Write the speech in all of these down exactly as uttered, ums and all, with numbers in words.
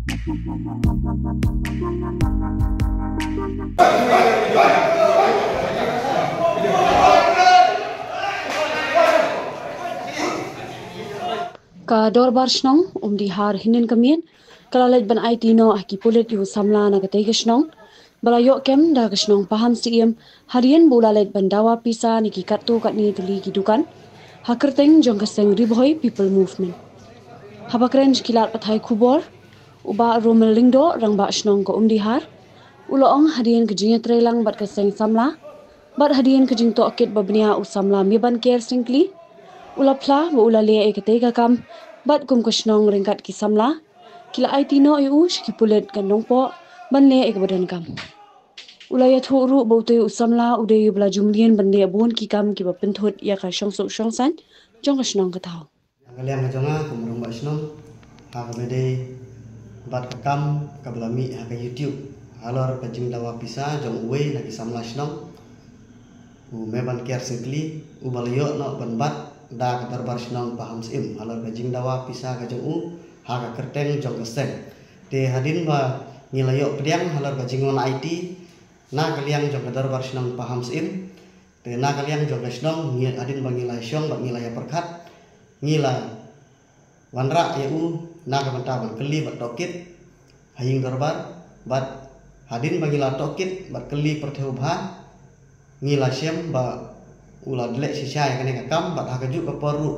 Ka Dorbar Shnong Umdihar hynnin ka miet ka la leit ban aiti noh ha ki pulit ïa u samla na katei ka shnong ba la ïoh kem da ka shnong Pahamsyiem hadien ba u la leit ban dawa pisa na ki katto katne tylli ki dukan ha kyrteng jong ka seng Ri Bhoi People Movement. Haba kren sha ki lad pathai khubor, u Bah Romel Lyngdoh, Rangbah Shnong ka Umdihar, u la ong hadien ka jingïatreilang bad ka seng samla bad hadien ka jingtohkit ba bniah u samla Mebanker Syngkli, u la phla ba u la leh ïa katei ka kam bad kum ka shnong ryngkat ki samla ki la aiti noh ïa u sha ki pulit ka Nongpoh ban leh ïa kaba donkam. U la ïathuh ruh ba utei u samla u dei uba la ju mlien ban leh bun ki kam kiba pynthut ïa ka shongsuk shongsaiñ jong ka shnong ka thaw. Ka liang ka jong nga kum u Rangbah Shnong, ha kaba dei bad ka kam kaba la mih ha ka YouTube halor ka jingdawa pisa jong uwei na ki samla shnong, u Mebanker Syngkli, uba la ïoh noh ban bat da ka Dorbar Shnong Pahamsyiem halor ka jingdawa pisa ka jong u ha ka kyrteng jong ka seng. Te hadien ba ngi la ïoh pdiang halor ka jingwan aiti na ka liang jong ka Dorbar Shnong Pahamsyiem, te na ka liang jong ka shnong, ngi, hadien ba ngi la shong bad ngi la ïa pyrkhat, ngi la wanrah ïa u na ka bynta ban kylli bad tohkit ha ïing dorbar, bad hadien ba ngi la tohkit bad kylli pyrthei bha, ngi la shem ba u la leh shisha ïa kane ka kam, bad ha kajuh ka por ruh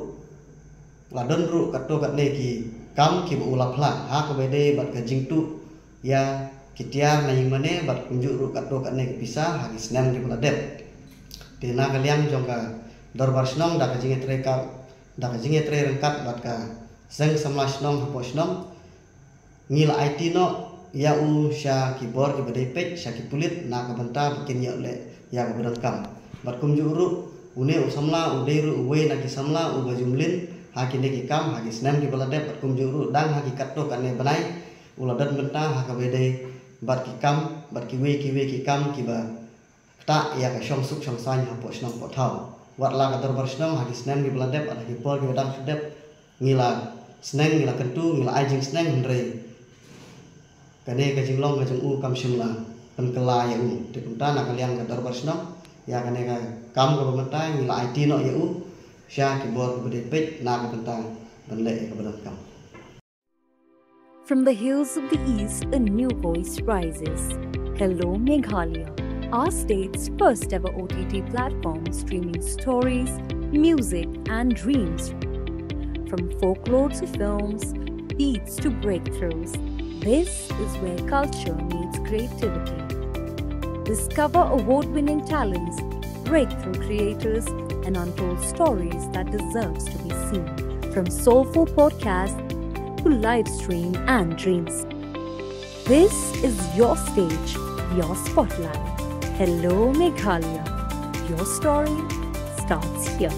la don ruh katto katne ki kam kiba u la phla ha kaba dei bad ka jingtuh ïa ki tiar na ïing mane bad kumjuh ruh katto katne ki pisa ha ki snem kiba la dep. Te na ka liang jong ka Dorbar Shnong, da ka jingïatrei ka, da ka jingïatrei ryngkat bad ka seng samla shnong hapoh shnong, ngi la aiti noh ïa u sha ki bor kiba dei peit, sha ki pulit na ka bynta ba kin ïoh leh ïa kaba donkam. Bad kumjuh ruh une u samla u dei ruh uwei na ki samla uba ju mlien ha kine ki kam ha ki snem kiba la dep, bad kumjuh ruh dang ha ki katto katne bnai u la don bynta ha kaba dei bad ki kam, bad kiwei kiwei ki kam kiba ktah ïa ka shongsuk shongsaiñ hapoh shnong poh thaw. Wat la ka Dorbar Shnong ha ki snem kiba la dep, ha ki por kiba dang shu dep, ngi la sneng, ngi la kyntu, ngi la ai jingsneng, hynrei kane ka jinglong ka jong u kam shym la pynkylla ïa u. Te kumta na ka liang ka Dorbar Shnong, ïa kane ka kam kaba mynta ngi la aiti noh ïa u sha ki bor kiba dei peit na ka bynta ban leh ïa kaba donkam. From the hills of the east, a new voice rises. Hello, Meghalaya, our state's first ever O T T platform streaming stories, music, and dreams. From folklore to films, beats to breakthroughs, this is where culture meets creativity. Discover award winning talents, breakthrough creators, and untold stories that deserves to be seen. From soulful podcasts to live stream and dreams. This is your stage, your spotlight. Hello, Meghalaya. Your story starts here.